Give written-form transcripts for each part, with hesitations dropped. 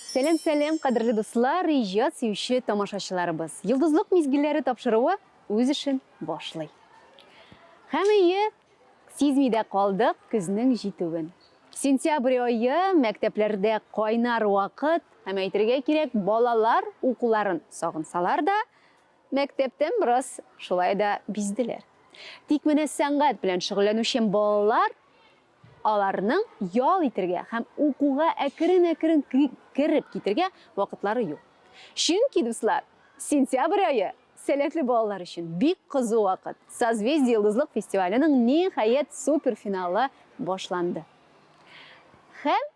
Сәлам, сәлам, кадерле дуслар, иҗат сөюче тамашачыларыбыз. Йолдызлык мизгелләре тапшыруы үз эшен башлый. Һәм әйе, сизми дә калдык көзнең җитүен. Сентябрь ае, мәктәпләрдә кайнар вакыт, һәм әйтергә кирәк, балалар укуларын сагынсалар да, мәктәптән бераз шулай да бизделәр. Тик менә сәнгать белән шөгыльләнүче балалар Аларның ял итергә һәм укуга әкрен-әкрен кереп китергә вакытлары юк. Чөнки, дуслар, сентябрь ае сәләтле балалар өчен бик кызу вакыт. Созвездие-Йолдызлык фестиваленең ниһаять суперфиналы башланды. Һәм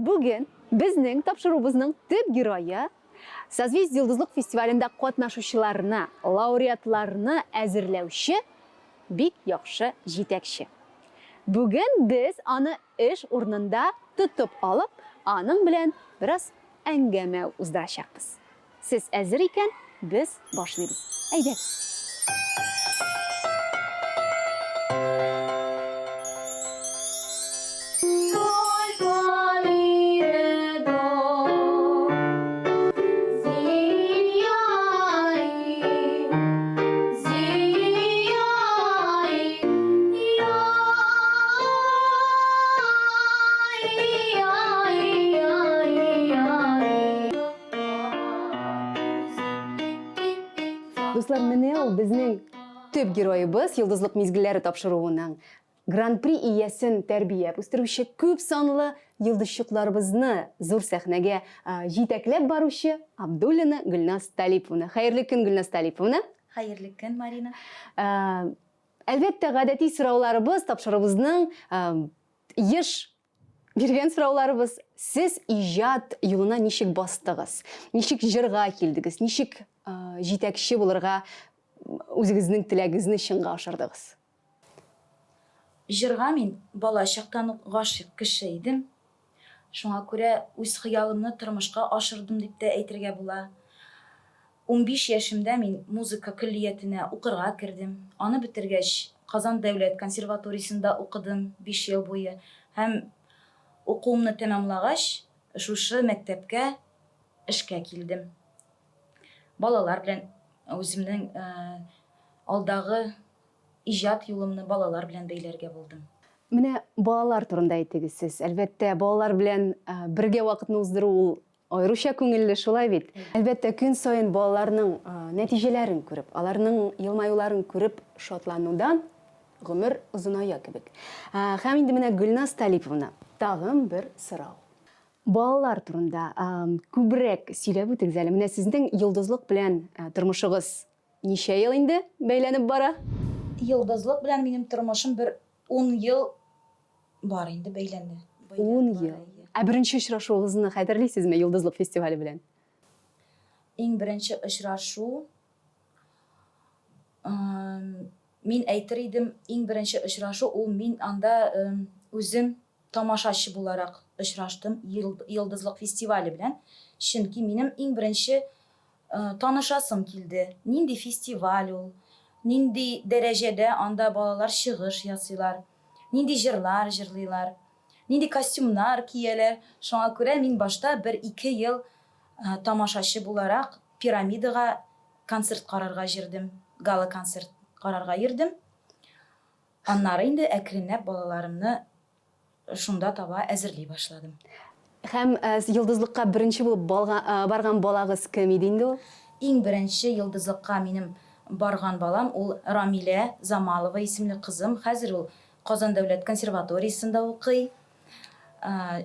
Бүген безнең тапшыруыбызның төп герое, Созвездие-Йолдызлык фестивалендә катнашучыларны, лауреатларны әзерләүче бик яхшы җитәкче. Бүген без аны эш урынында тотып алып, аның белән бераз әңгәмә уздырачакбыз. Сез әзер икән, без башлыйбыз. Әйдәгез! Дуслар, менә ул безнең төп героебыз, Йолдызлык мизгелләре тапшыруының Гран-при иясен тәрбияп үстерүче күп санлы йолдызчыкларыбызны зур сәхнәгә җитәкләп баручы Абдуллина Гөлназ Талиповна. Хәерле көн, Гөлназ Талиповна. Хәерле көн, Марина. Әлбәттә, гадәти сорауларыбыз тапшыруыбызның еш Биргән сорауларыбыз, сез иҗат юлына ничек бастыгыз? Ничек җырга килдегез? Ничек җитәкче булырга үзегезнең теләгегезне чынга ашырдыгыз? Җырга мин бала чактан ук гашыйк кеше идем. Шуңа күрә үз хыялымны тормышка ашырдым дип тә әйтергә була. 15 яшемдә мин музыка көллиятенә укырга кердем. Аны бетергәч, Казан дәүләт консерваториясендә укыдым биш ел буе һәм укуымны тәмамлагач, шушы мәктәпкә эшкә килдем. Балалар белән үземнең алдагы иҗат юлымны балалар белән бәйләргә булдым. Менә балалар турында әйтегез сез. Әлбәттә, балалар белән бергә вакытны уздыру ул Аеруча күңелле, шулай бит? Әлбәттә, көн саен балаларның нәтиҗәләрен күреп, аларның елмаюларын күреп шатланудан гомер озыная кебек. Һәм инде менә Гөлназ Талиповна, тагын бер сорау. Балалар турында күбрәк сөйләп үтегез әле. Менә сезнең Йолдызлык белән тормышыгыз ничә ел инде бәйләнеп бара? Йолдызлык белән минем тормышым бер ун ел Бар инде бәйләнде. Ун ел. Ә беренче очрашуыгызны хәтерлисезме Йолдызлык фестивале белән? Иң беренче очрашу, мин әйтер идем, иң беренче очрашу ул мин анда үзем тамашачы буларак очраштым Йолдызлык фестивале белән. Чөнки минем иң беренче Танышасым килде, нинди фестиваль ул, нинди дәрәҗәдә анда балалар чыгыш ясыйлар, нинди җырлар җырлыйлар, нинди костюмнар кияләр. Шуңа күрә мин башта бер-ике ел тамашачы буларак Пирамидага концерт карарга җөрдем, гала-концерт карарга йөрдем. Аннары инде әкренләп балаларымны шунда таба әзерли башладым. Һәм Йолдызлыкка беренче булып барган балагыз кем иде инде ул? Иң беренче Йолдызлыкка минем барган балам ул Рамилә Замалова исемле кызым. Хәзер ул Казан дәүләт консерваториясендә укый.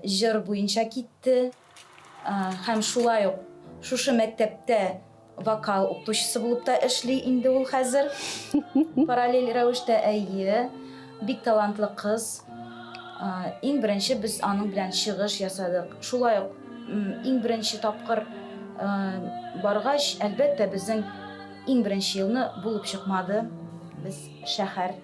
Җыр буенча китте. Һәм шулай ук шушы мәктәптә вокал укытучысы булып та эшли инде ул хәзер. Параллель рәвештә, әйе. Бик талантлы кыз. Иң беренче без аның белән чыгыш ясадык. Шулай ук иң беренче тапкыр баргач, әлбәттә, безнең иң беренче елны булып чыкмады. Без шәһәр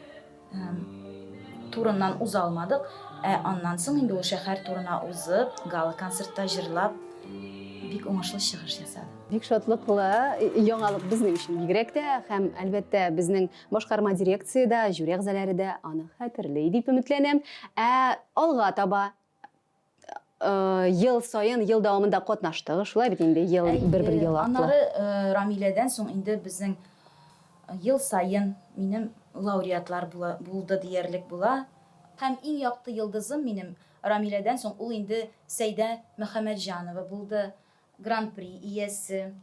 турыннан уза алмадык. Ә аннан соң инде ул шәһәр турына узып, гала-концертта җырлап, бик уңышлы чыгыш ясады. Бик шатлыклы яңалык безнең өчен бигрәк тә һәм, әлбәттә, безнең башкарма дирекция дә, жюри әгъзалары да аны хәтерли дип өметләнәм. Ә алга таба. ел саен, ел дәвамында катнаштыгыз, шулай бит инде, ел бер-бер ел артлы. Аннары Рамиләдән соң инде безнең ел саен минем лауреатлар була, булды диярлек була. Һәм иң якты йолдызым минем Рамиләдән соң ул инде Сәйдә Мөхәммәтҗанова булды, Гран-при иясе.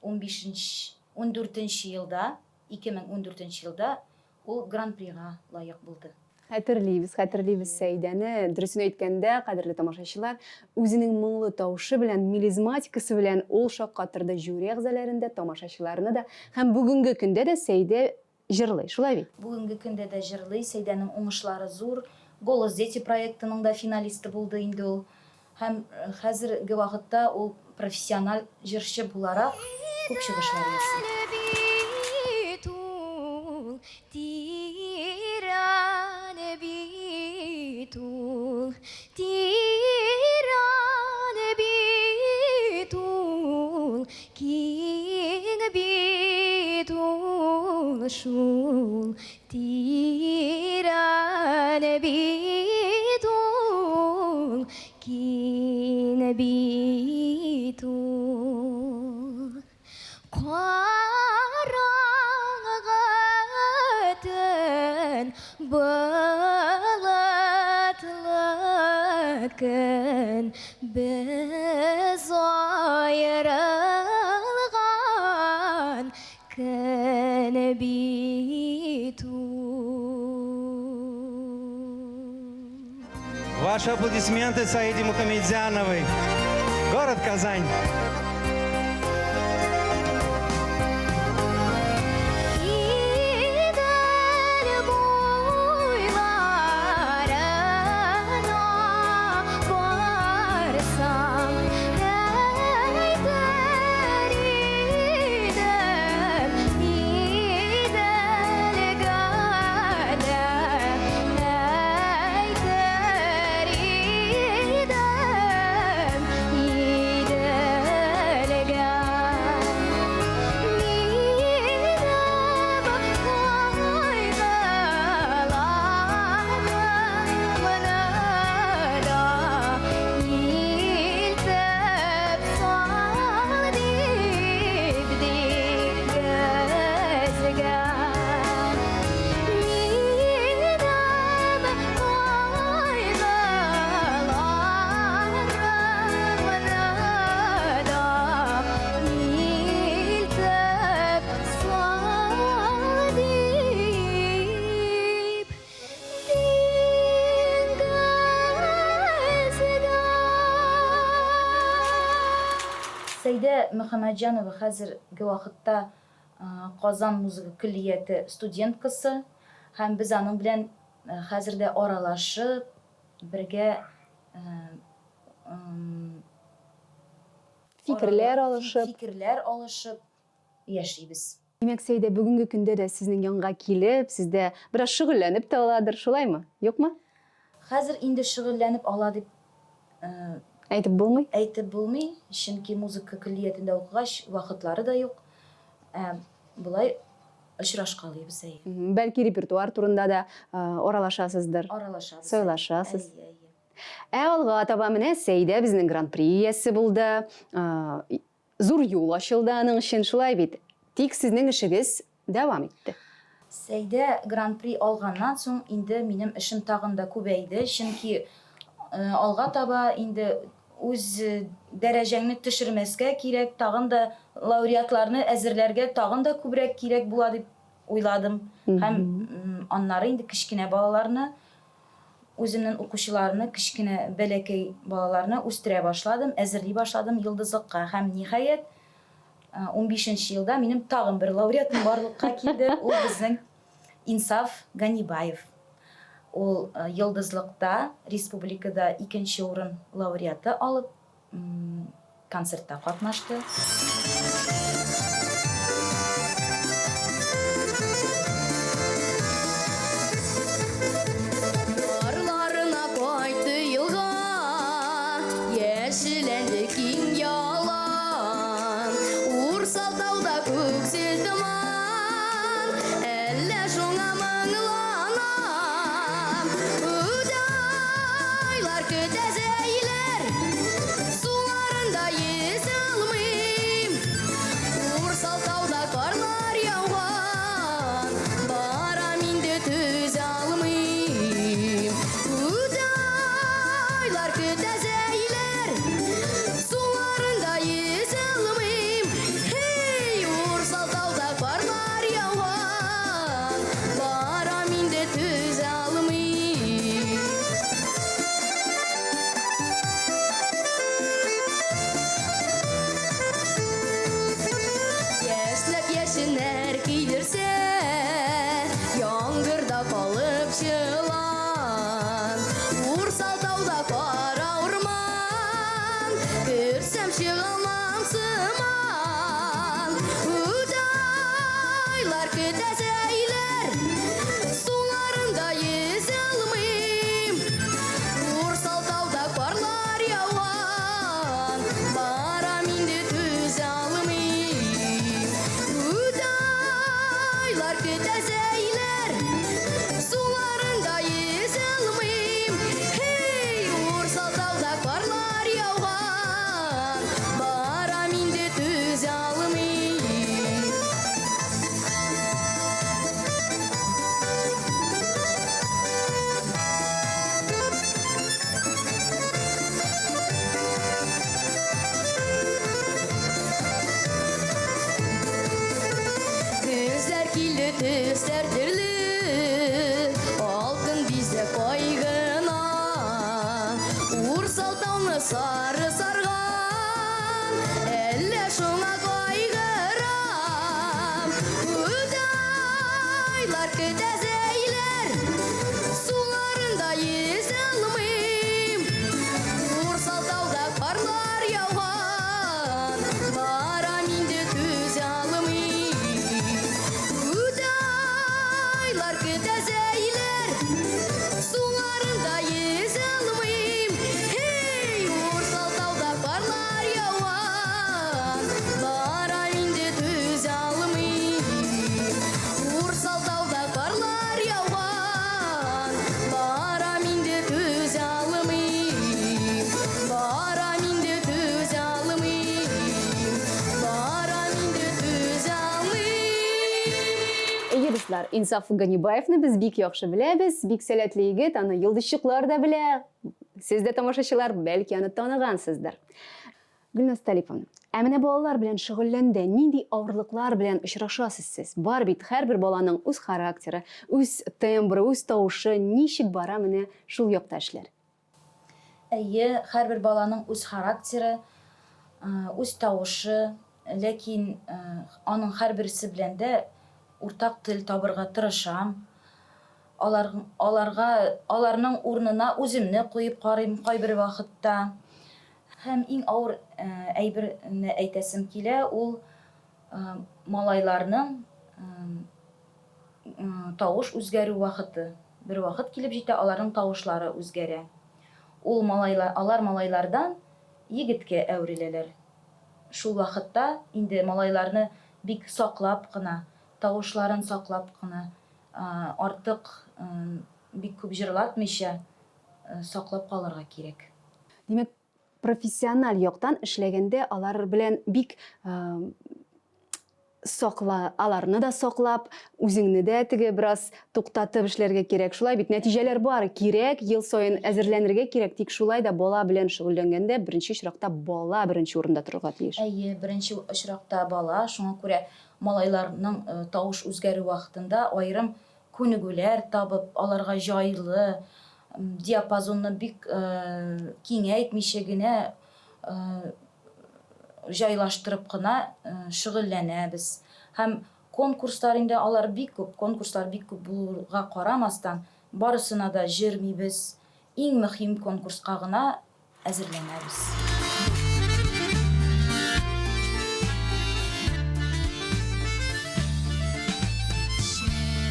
Унбишенче, ундүртенче елда, 2014 елда ул Гран-прига лаек булды. Хәтерлибез, хәтерлибез Сәйдәне. Дөресен әйткәндә, кадерле тамашачылар, үзенең моңлы тавышы белән, мелизматикасы белән ул шаккатырды жюри әгъзаларын да, тамашачыларны да. Һәм бүгенге көндә дә Сәйдә җырлый, шулай бит? Бүгенге көндә дә җырлый, Сәйдәнең уңышлары зур. Голос дети проектының да финалисты булды инде ул. Һәм хәзерге вакытта ул профессиональ җырчы буларак күп чыгышлар ясый. Киң бит ул шул, тирән бит ул, киң бит ул. Караңгы төн, болытлы көн, Без аерылган көн бит ул. Ваши аплодисменты Саиде Мухаметзяновой. Город Казань. Идел буйларына барсам, әйтер идем, Иделгә дә әйтер идем, Иделгә. Илтеп сал дип диңгезгә. Сәйдә Мөхәммәтҗанова хәзерге вакытта Казан музыка көллияте студенткасы һәм без аның белән хәзер дә аралашып, бергә Фикерләр алышып. Фикерләр алышып яшибез. Димәк, Сәйдә бүгенге көндә дә сезнең янга килеп, сездә бераз шөгыльләнеп тә аладыр, шулаймы? Юкмы? Хәзер инде шөгыльләнеп ала дип Әйтеп булмый? Әйтеп булмый, чөнки музыка көллиятендә укыгач, вакытлары да юк. Ә болай очрашкалыйбыз, әйе. Бәлки репертуар турында да аралашасыздыр? Аралашабыз. Сайлашасыз. Әйе, әйе. Ә алга таба менә Сәйдә безнең гран-при иясе булды. Зур юл ачылды аның өчен, шулай бит? Тик сезнең эшегез дәвам итте. Сәйдә гран-при алганнан соң инде минем эшем тагын да күбәйде, чөнки алга таба инде үз дәрәҗәңне төшермәскә кирәк, тагын да лауреатларны әзерләргә тагын да күбрәк кирәк була дип уйладым. Һәм аннары инде кечкенә балаларны Үземнен укучыларны, кечкенә бәләкәй балаларны үстерә башладым, әзерли башладым Йолдызлыкка. Һәм, ниһаять, унбишенче елда минем тагын бер лауреатым барлыкка килде. Ул безнең Инсаф Ганибаев. Ул Йолдызлыкта республикада икенче урын лауреаты алып, концертта катнашты. Ярларына кайтты елга, яшелләнде киң ялан. Урсал тауда күксел томан, әллә шуңа моңланам. Үтә айлар көтә зәйләр. сары сарган, әллә шуңа кайгырам. Үтә айлар, көтә зәйләр, суларында йөзә алмыйм. Урсал тауда карлар яуган, барам инде түзә алмыйм. Үтә айлар, көтә зәйләр, суларында йөзә алмыйм. Һей, Урсал тауда карлар яуган, барам инде түзә алмыйм. Урсал тауда карлар яуган, барам инде түзә алмыйм. Барам инде түзә алмыйм. Барам инде түзә алмыйм. Әйе, дуслар, Инсаф Ганибаевны без бик яхшы беләбез, бик сәләтле егет, аны йолдызчыклар да белә. Сез дә тамашачылар, бәлки аны таныгансыздыр. Гөлназ Талиповна, ә менә балалар белән шөгыльләндә нинди авырлыклар белән очрашасыз сез? Бар бит һәрбер баланың үз характеры, үз тембры, үз тавышы, ничек бара менә шул якта эшләр? Әйе, һәрбер баланың үз характеры, үз тавышы, ләкин аның һәрберсе белән дә уртак тел табырга тырышам. Алар, аларга, аларның урынына үземне куеп карыйм кайбер вакытта. Һәм иң авыр әйберне әйтәсем килә, ул малайларның тавыш үзгәрү вакыты. Бер вакыт килеп җитә, аларның тавышлары үзгәрә. Ул малайлар, алар малайлардан егеткә әвереләләр. Шул вакытта инде малайларны бик саклап кына, тавышларын саклап кына, артык бик күп җырлатмыйча саклап калырга кирәк. Димәк, профессиональ яктан эшләгәндә алар белән бик сакла, аларны да саклап, үзеңне дә теге бераз туктатып эшләргә кирәк. Шулай бит, нәтиҗәләр бар, кирәк, ел саен әзерләнергә кирәк, тик шулай да бала белән шөгыльләнгәндә беренче очракта бала беренче урында торырга тиеш. Әйе, беренче очракта бала, шуңа күрә малайларның тавыш үзгәрү вакытында аерым күнегүләр табып, аларга җайлы, диапазонны бик киңәйтмичә генә, җайлаштырып кына шөгыльләнәбез. Һәм конкурслар инде алар бик күп, конкурслар бик күп булуга карамастан, барысына да җөрмибез. Иң мөһим конкурска гына әзерләнәбез.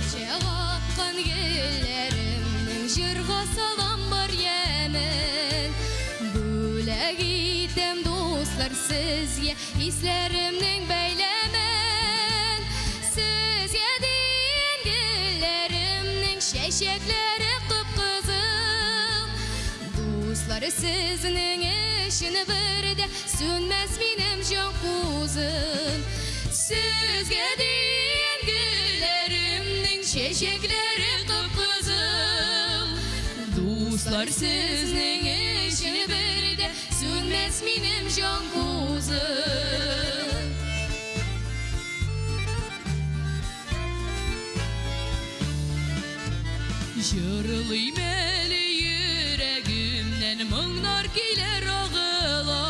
Чәчәк аткан гөлләремнең җырга салам бар ямен. Бүләк итәм, дуслар, сезгә хисләремнең бәйләмен. Сезгә дигән гөлләремнең чәчәкләре кып-кызыл. Дуслар, сезнең өчен бер дә сүнмәс минем җан кузым. Сезгә дигән гөлләремнең чәчәкләре кып-кызыл. Дуслар, сезнең өчен бер дә сүнмәс минем җан кузым. Җырлыйм әле йөрәгемнән моңнар килер агыла.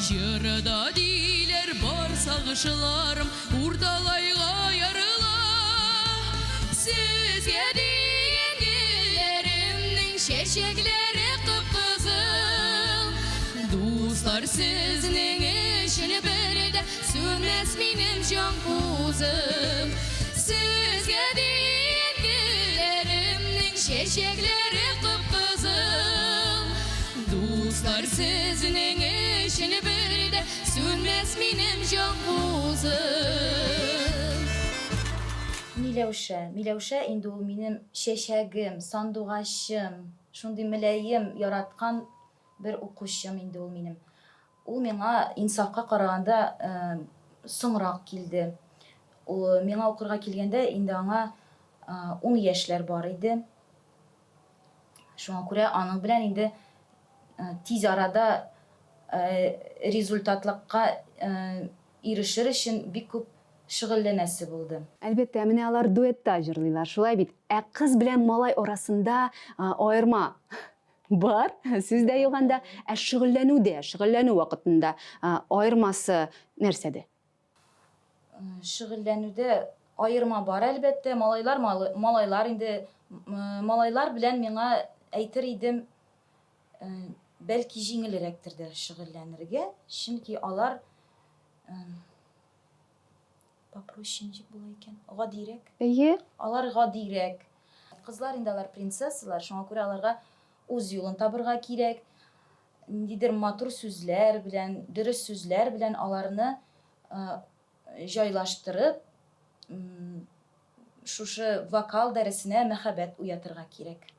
Җырда диләр бар сагышларым урталайга ярыла. Сезгә дигән гөлләремнең чәчәкләре кып-кызыл. Дуслар, сезнең өчен бер дә сүнмәс минем җан кузым. Сезгә дигән гөлләремнең чәчәкләре кып-кызыл. Дуслар, сезнең өчен бер дә сүнмәс минем җан кузым. Миләүшә, Миләүшә инде ул минем чәчәгем, сандугачым, шундый мөлаем, яраткан бер укучым инде ул минем. Ул миңа Инсафка караганда соңрак килде. Ул миңа укырга килгәндә инде аңа ун яшьләр бар иде. Шуңа күрә аның белән инде тиз арада результатлыкка ирешер өчен бик күп шөгыльләнәсе булды. Әлбәттә, менә алар дуэтта җырлыйлар, шулай бит? Ә кыз белән малай арасында аерма. Бар, сүз дә юк анда. Ә шөгыльләнүдә, шөгыльләнү вакытында аермасы нәрсәдә? Шөгыльләнүдә аерма бар, әлбәттә. Малайлар, малайлар инде, малайлар белән миңа әйтер идем, бәлки җиңелрәктер дә шөгыльләнергә, чөнки алар попроще ничек була икән? Гадирәк. Әйе. Алар гадирәк. Кызлар инде алар принцессалар, шуңа күрә аларга үз юлын табырга кирәк. Ниндидер матур сүзләр белән, дөрес сүзләр белән аларны җайлаштырып, шушы вокал дәресенә мәхәббәт уятырга кирәк.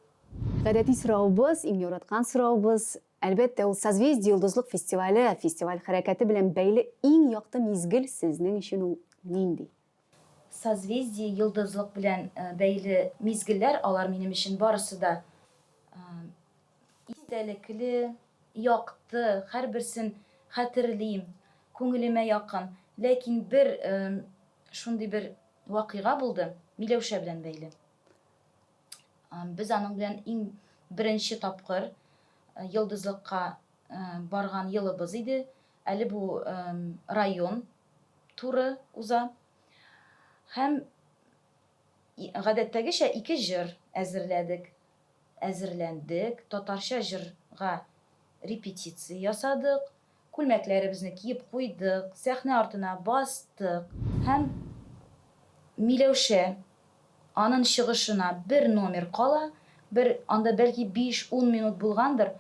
Гадәти соравыбыз, иң яраткан соравыбыз, әлбәттә, ул Созвездие йолдызлык фестивале, фестиваль хәрәкәте белән бәйле иң якты мизгел сезнең өчен ул нинди? Созвездие йолдызлык белән бәйле мизгелләр, алар минем өчен барысы да истәлекле, якты, һәрберсен хәтерлим, күңелемә якын. Ләкин бер шундый бер вакыйга булды, Миләүшә белән бәйле. Без аның белән иң беренче тапкыр Йолдызлыкка барган елыбыз иде. Әле бу район туры уза. Һәм гадәттәгечә ике җыр әзерләдек. Әзерләндек, татарча җырга репетиция ясадык, күлмәкләребезне киеп куйдык, сәхнә артына бастык. Һәм Миләүшә, анын чыгышына бер номер кала, бер, анда бәлки биш-ун минут булгандыр,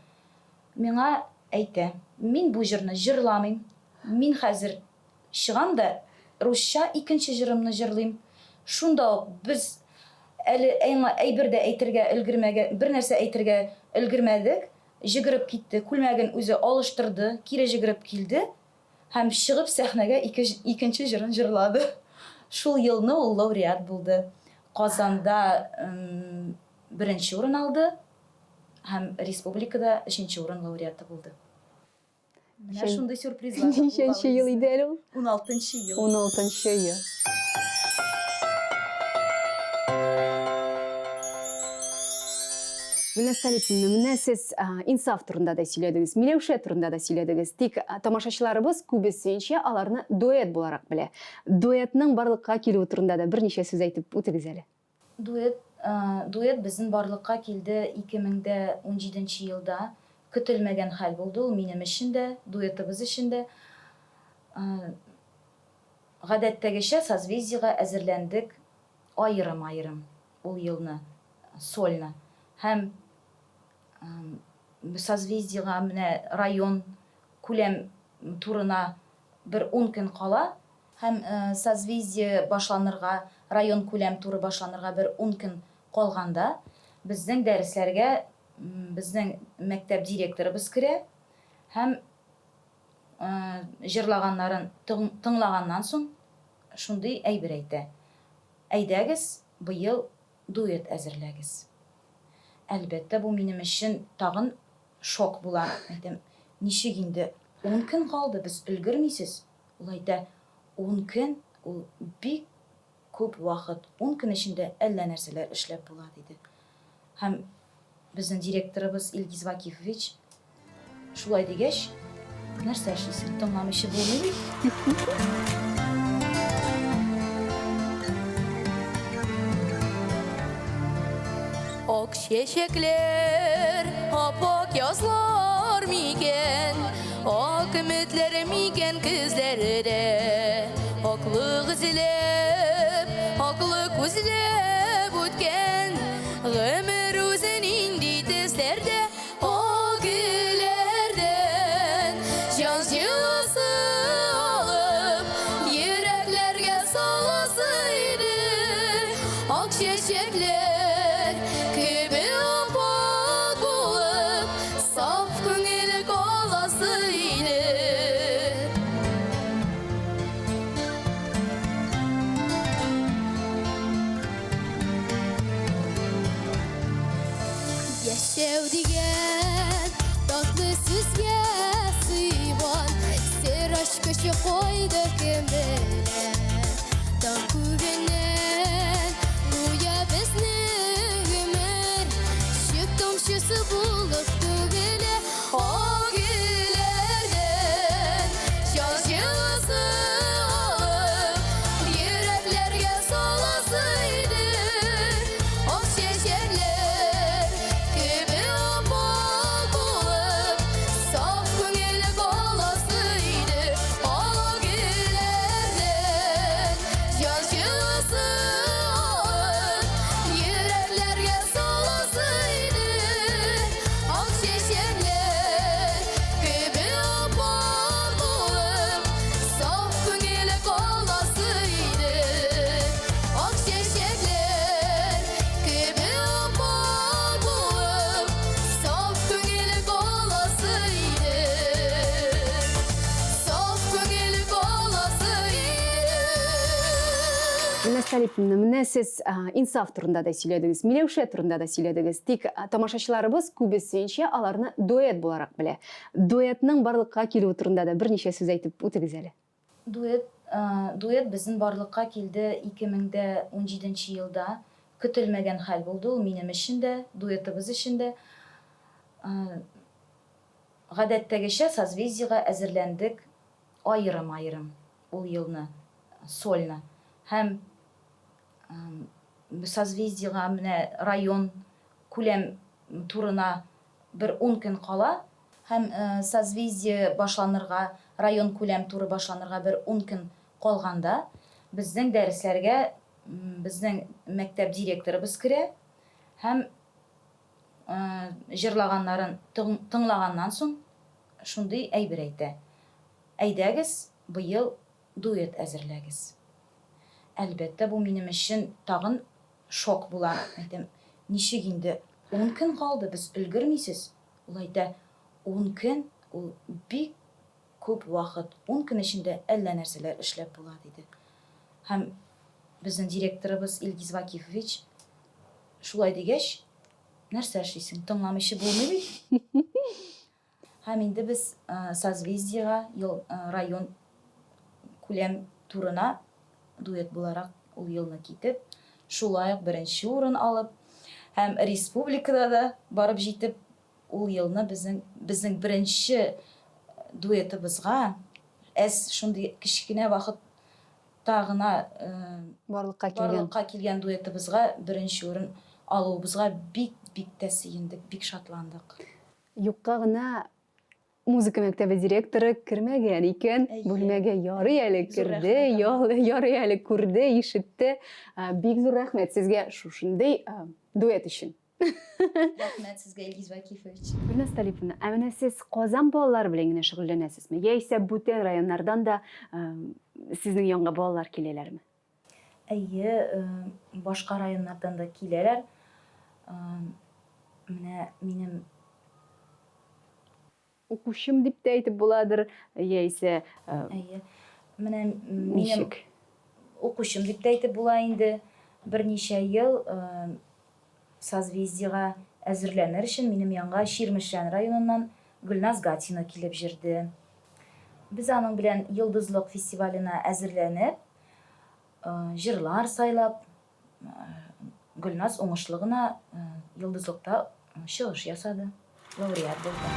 миңа әйтә, Мин бу җырны җырламыйм, мин хәзер Чыгам да, русча икенче җырымны җырлыйм. Шунда ук без әле аңа әйбер дә әйтергә өлгермәгә, бернәрсә әйтергә өлгермәдек, җөгереп китте, күлмәген үзе алыштырды, кире җөгереп килде һәм чыгып сәхнәгә ике икенче җырын җырлады. Шул елны ул лауреат булды. Казанда беренче урын алды һәм республикада өченче урын лауреаты булды. Менә шундый сюрпризлар. Ничәнче ел иде әле ул? 16 ел. 16 ел. Менә Салиповна, менә сез Инсаф турында да сөйләдегез, Миләүшә турында да сөйләдегез. Тик тамашачыларыбыз күбесенчә аларны дуэт буларак белә. Дуэтның барлыкка килүе турында да берничә сүз әйтеп үтегез әле. Дуэт, дуэт безнең барлыкка килде 2017 нче елда. Көтелмәгән хәл булды ул минем өчен дә, дуэтыбыз өчен дә. Гадәттәгечә Созвездиега әзерләндек аерым-аерым ул елны, сольно. Һәм Созвездиега менә район күләм турына бер ун көн кала Һәм Созвездие башланырга, районкүләм туры башланырга бер ун көн калганда, безнең дәресләргә безнең мәктәп директорыбыз керә һәм җырлаганнарын тыңлаганнан соң шундый әйбер әйтә, Әйдәгез, быел дуэт әзерләгез. Әлбәттә, бу минем өчен тагын шок була. Әйтәм, ничек инде ун көн калды, без өлгермисез. Ул әйтә, ун көн, ул бик күп вакыт, ун көн эчендә әллә нәрсәләр эшләп була, диде. Һәм безнең директорыбыз Илгиз Вакифович шулай дигәч, нәрсә эшлисең, тыңламыйча булмый бит. Ак чәчәкләр, ап-ак язлар микән? Ак өметләр микән көзләрдә? Аклык эзләп, аклык күзләп үткән Гомер үзе нинди төсләрдә? Ак гөлләрдән җан җылысы алып, йөрәкләргә саласы иде. Ак чәчәкләр кебек ап-ак булып, Саф күңел каласы иде. Яшәү дигән татлы сүзгә сыйган сер ачкычы кайда кем белә. Таң күгеннән гүя безнең гомер чүп тамчысы булып. Талиповна, менә сез Инсаф турында да сөйләдегез, Миләүшә турында да сөйләдегез. Тик тамашачыларыбыз күбесенчә аларны дуэт буларак белә. Дуэтның барлыкка килүе турында да берничә сүз әйтеп үтегез әле. Дуэт, дуэт безнең барлыкка килде 2017 елда. Көтелмәгән хәл булды ул минем өчен дә, дуэтыбыз өчен дә. Гадәттәгечә Созвездиега әзерләндек аерым-аерым ул елны сольно һәм Созвездиега менә район күләм турына бер ун көн кала. Һәм Созвездие башланырга, район күләм туры башланырга бер ун көн калганда безнең дәресләргә безнең мәктәп директорыбыз керә һәм җырлаганнарын тыңлаганнан соң шундый әйбер әйтә, Әйдәгез, быел дуэт әзерләгез. Әлбәттә, бу минем өчен тагын шок була. Әйтәм, ничек инде, ун көн калды, без өлгермисез. Ул әйтә, ун көн, ул бик күп вакыт, ун көн эчендә әллә нәрсәләр эшләп була, диде. Һәм безнең директорыбыз Илгиз Вакифович шулай дигәч, нәрсә эшлисең, тыңламыйча булмый бит. Һәм инде без Созвездиега ел район күләм турына дуэт буларак ул елны китеп, шулай ук беренче урын алып һәм республикада да барып җитеп, ул елны безнең безнең беренче дуэтыбызга әз шундый кечкенә вакытта гына Барлыкка килгән. барлыкка килгән дуэтыбызга беренче урын алуыбызга бик-бик тә сөендек, бик шатландык. Юкка гына музыка мәктәбе директоры кермәгән икән бүлмәгә. Ярый әле керде, ярый әле күрде, ишетте. Бик зур рәхмәт сезгә шушындый дуэт өчен. Рәхмәт сезгә, Илгиз Вакифович. Гөлназ Талиповна, ә менә сез Казан балалары белән генә шөгыльләнәсезме? Яисә бүтән районнардан да сезнең янга балалар киләләрме? Әйе, башка районнардан да киләләр. Менә минем укучым дип тә әйтеп буладыр, яисә Әйе. Менә минем укучым дип тә әйтеп була инде. Берничә ел Созвездиега әзерләнер өчен минем янга Чирмешән районыннан Гөлназ Гатина килеп җөрде. Без аның белән Йолдызлык фестиваленә әзерләнеп, җырлар сайлап, Гөлназ уңышлы гына Йолдызлыкта чыгыш ясады, лауреат булды.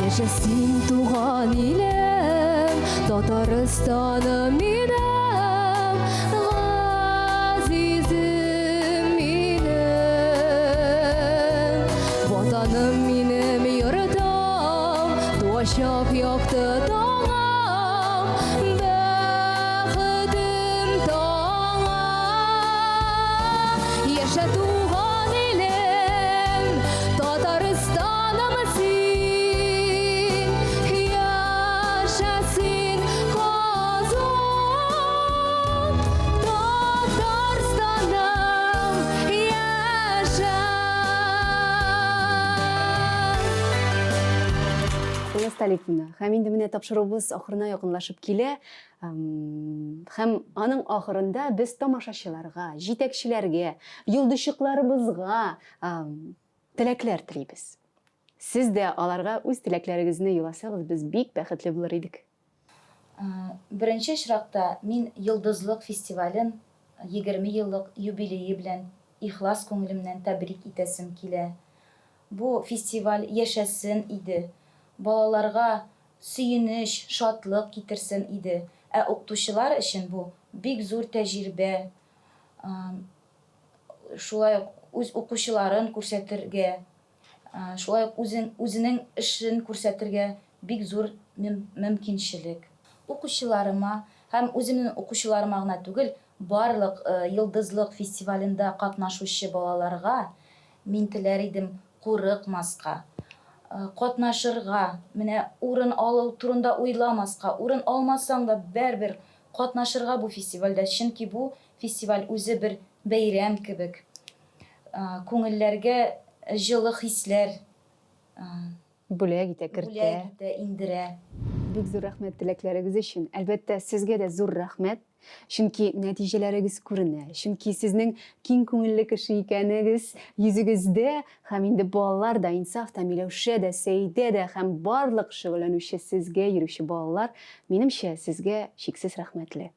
Яшәсен туган илем, Татарстаным минем, газизем минем. Ватаным минем йортым, туачак якты таңым, Бәхетем таңы. Яшә туган илем, Татарстаным син. Яшә син, Казан, Татарстаным, яшә. Гөлназ Талиповна, һәм инде менә тапшыруыбыз ахырына якынлашып килә. Һәм аның ахырында без тамашачыларга, җитәкчеләргә, йолдызчыкларыбызга теләкләр телибез. Сез дә аларга үз теләкләрегезне юласагыз, без бик бәхетле булыр идек. Беренче очракта мин Йолдызлык фестивален 20 еллык юбилее белән ихлас күңелемнән тәбрик итәсем килә. Бу фестиваль яшәсен иде, балаларга сөенеч, шатлык китерсен иде. Ә укытучылар өчен бу бик зур тәҗирбә, шулай ук үз укучыларын күрсәтергә, шулай ук үзен, үзенең эшен күрсәтергә бик зур мөмкинчелек. Укучыларыма һәм үземнең укучыларыма гына түгел, барлык Йолдызлык фестивалендә катнашучы балаларга Мин теләр идем курыкмаска, катнашырга, менә урын алу турында уйламаска, урын алмасаң да бәрбер катнашырга бу фестивальдә, чөнки бу фестиваль үзе бер бәйрәм кебек, күңелләргә җылы хисләр Бүләк итә, кертә. Бүләк итә, иңдерә. Бик зур рәхмәт теләкләрегез өчен. Әлбәттә, сезгә дә зур рәхмәт. Чөнки нәтиҗәләрегез күренә, чөнки сезнең киң күңелле кеше икәнегез йөзегездә һәм инде балалар да, Инсаф та, Миләүшә дә, Сәидә дә һәм барлык шөгыльләнүче сезгә йөрүче балалар, минемчә, сезгә чиксез рәхмәтле.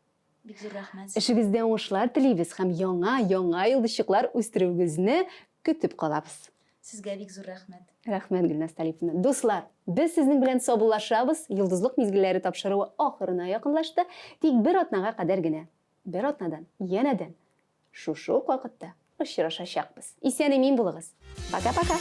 Бик зур рәхмәт сезгә. Эшегездә уңышлар телибез һәм яңа, яңа йолдызчыклар үстерүегезне көтеп калабыз. Сезгә бик зур рәхмәт. Рәхмәт, Гөлназ Талиповна. Дуслар, без сезнең белән саубуллашабыз. Йолдызлык мизгелләре тапшыруы ахырына якынлашты. Тик бер атнага кадәр генә. Бер атнадан янәдән шушы ук вакытта очрашачакбыз. Исән-имин булыгыз. Пока-пока.